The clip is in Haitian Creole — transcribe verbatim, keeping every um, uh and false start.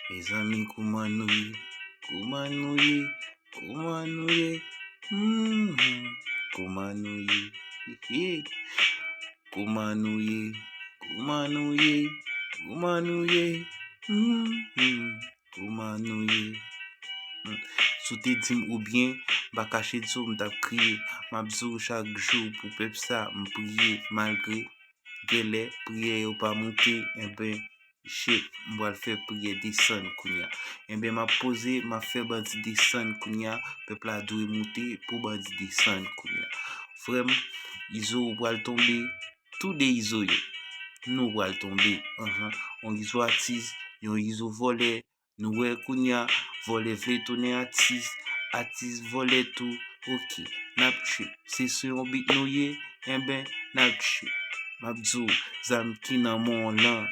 Mezanmi, kouman nou ye? Kouman nou ye? Kouman nou ye? Hmm, kouman nou ye? Hihi. Kouman nou ye? Kouman nou ye? Kouman nou ye? Hmm, kouman nou ye? Hmm. Si w te di m ou byen, m pa kache di w, m t ap kriye. M ap di w chak jou pou pèp sa, m priye malgre genlè priyè yo pa moute, enben, shit, m pral fè priyè desann kounye a. Enben, m ap poze, m ap fè bandi desann kounye a. Pèp la dwe moute pou bandi desann kounye a. Frè m, Izo, ou pral tonbe. Toude Izo yo. Nou pral tonbe. Anhan. Yon Izo atis, yon Izo vòlè. Nou wè kounye a, vòlè vle tounen atis, atis vòlè tou. Ok, n ap trip. Se sou yon bit nou ye, enben, n ap trip. M ap di w, zam ki nan men w lan,